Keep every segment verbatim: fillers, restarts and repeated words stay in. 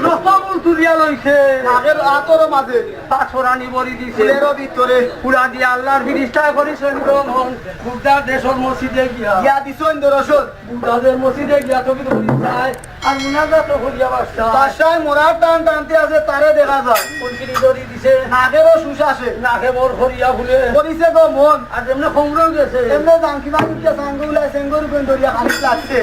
রক্ত ফুল তুলিয়া লইছে। নাকের আতরও মাঝে। পাঁচ ফোড়ানি বড়ি দিছে। ফুলেরও ভিতরে। পুরা দিয়া আল্লাহর ফিরিস্তায় করিছইন গো মন। গুর্দার দেশর মসজিদে গিয়া। গিয়া দিছইন দরশন। গুর্দাদের মসজিদে গিয়া তৌকিদ করি চায়। আর মুনাজাত করিয়া বাদশা। বাদশায় মরার টান টানতে আছে, তারে দেখা যায়। ফুলকিরি দড়ি দিছে। নাকেরও সুশ আসে। নাকে বর করিয়া ফুলে। করিছে গো মন। আর যেমনে খৌরও গেছে। এমনে জাংকি মাগুর দিয়া সাঙ্গু উলায়, সেঙ্গুর গুণ ধরিয়া খালি লাগছে।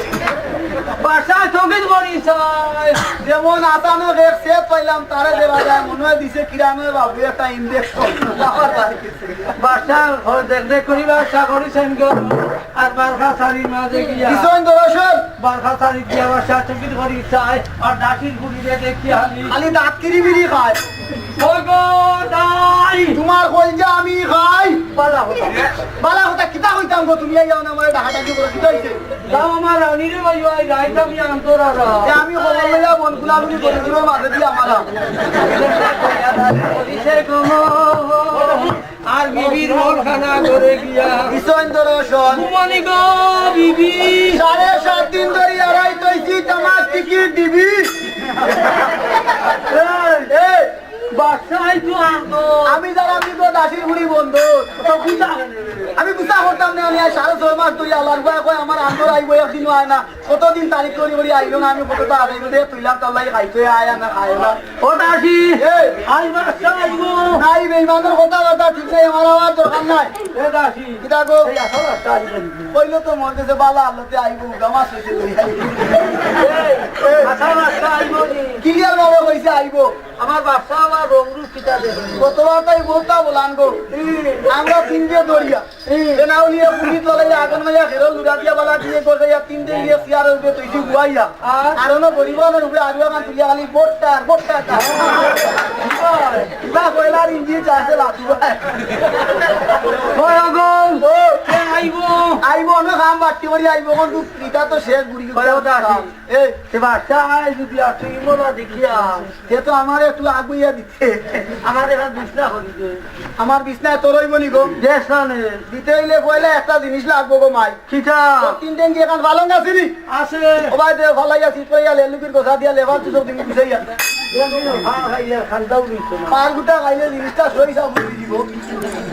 বাদশায় তৌকিদ করি চায়। যেমন আচানক এক সেত পাইলাম, তারে দেওয়া যায়, মনে হয় দিছে কিরানোয় বাবু একটা ইঞ্জেকশন। আবার বাড়ি গেছে। বাদশা ঘর দেখ দেখ করি বাদশা করি সেঙ্গুর। আর বারখা সারির মাঝে গিয়া। দিছইন দরশন। বারখা সারি গিয়া বাদশা তৌকিদ করি চায়। আর দাসীর গুলিরে দেখি হালি। খালি দাঁত কিরি বিরি খায়। ওগো দাই! তোমার কইলজা আমি খাই। বালা কথা। বালা কথা কিতা কইতাম গো, তুমি আইয়া না আমারে ডাকাডাকি করো, কিতা হইছে? দাও আমার রানীরে ভাই, ভাই, রাইত আমি আন্তরারা। যে আমি খবর লইয়া বন গুলাগুলি করে দিল মাঝে দিয়ে আমারা। করিছে গো মন। আর বিবির মন খানা করে গিয়া। দিছইন দরশন। ঘুমানি গো বিবি। সাড়ে সাত দিন ধরি আড়াই তৈছি তোমার টিকিট দিবি। এই, এই, বাদশাই তো আনতো। আমি যারা আমি তো দাসির গুড়ি বন্ধ। তো বুঝা। আমি বুঝা করতাম না, আমি আজ সাড়ে ছয় মাস ধরি আল্লাহর ভয় কয় আমার আন্দর আইবো, একদিনও আয় না। কতদিন তারিখ করি করি আইলো না, আমি কতটা আদায় করে তুইলাম, তার লাগি খাইতে আয় না, খায় না। ও দাসি, এই। আই বাদশা আইবো। নাই, বেইমানের কথাবার্তা ঠিক নাই, আমার আবার দরকার নাই। এ দাসি, কিতা গো? এই আসল বাদশা আইবো। কইলো তো মর গেছে, বালা আল্লাতে আইবো, উগামাস হইছে লই আইবো। এই, এই। আসল বাদশা আইবো নি? ক্লিয়ার ভাবে কইছে আইবো। আমার বাদশা আবার রং রূপ কিতা দেখে? গতবার তাই বলতা বলান গো। হুম। আমরা তিনটে দরিয়া। হুম। এ না উলিয়ে পুরি তলে আগুন মাইয়া খেরো লুড়া দিয়া বালা দিয়ে করে ইয়া তিনটে ইয়ে সিয়ার উপরে তুই দি গুয়াইয়া। আর? আর অন্য গরিব অন্য উপরে আরুয়া গান তুলিয়া খালি বোট্টা, বোট্টা, বোট্টা। ইবা কয়লার ইঞ্জিন চাষে লাতু ভাই। ওই অগো, ও। এ আইবো। আইবো, অন্য কাম বাট্টি করি আইবো, কোন তুই ইটা তো শেষ গুড়ি ওই ওটা আসি। এই। এ বাচ্চা আয় যদি আসি, মোরা দেখিয়া। সে তো আমার একটু আগুইয়া দিতে। আমার এবার বিছনা করি দে। আমার বিছনায় তোর হইব নি গো? দেশ না নে। দিতে হইলে পয়লা একটা জিনিস লাগবো গো মাই। কিতা? তো তিন দিন কি এখন পালং আছে নি? আছে। ও ভাই দে, ফালাইয়া সিট করিয়া লে, লুকির গোসা দিয়া লেবার তুই সব দিন বুঝাইয়া। খান খাইলে খান্দাও দিত না। মার গুটা খাইলে জিনিসটা সই সব বুঝি দিব।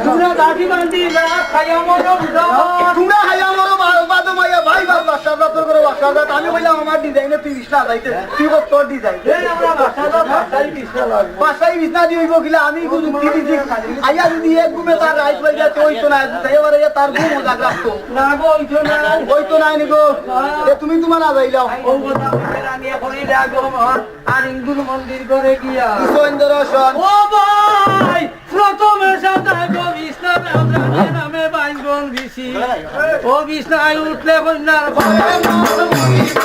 তোমরা দাদি বান্দি না খাইয়া মরো বুঝাও। তোমরা খাইয়া মরো বা-, বাদো মাইয়া ভাই বাদ বাদশার জাত, তোর করে বাদশার জাত। আমি কইলাম আমার ডিজাইনে তুই বিছনা যাইতে, তুই কর তোর ডিজাইন। এই আমরা বাদশার জাত, বাদশাই বিছনা লাগবো। বাদশাই বিছনা দিয়ে হইব কিলা, আমি একটু যুক্তি দিছি। আইয়া যদি এক ঘুমে তার রাইত হয়ে যায়, তো হইতো না, তাই আবার ইয়া তার ঘুম জাগ রাখতো। না গো, হইতো না। হইতো না নি গো। না। এ তুমি তোমার না যাইলাও। ও কথা বলতে আমি এখন এই রাগ হবো। আর হিন্দুর মন্দির করে গিয়া। কিশোরেন্দ্র দর্শন। ও ভাই, প্রথমে সাদা গো বিষ্ণু রাম রামের নামে বাইঙ্গন বিশি। ও বিষ্ণু আই উঠলে কন্যার ঘরে।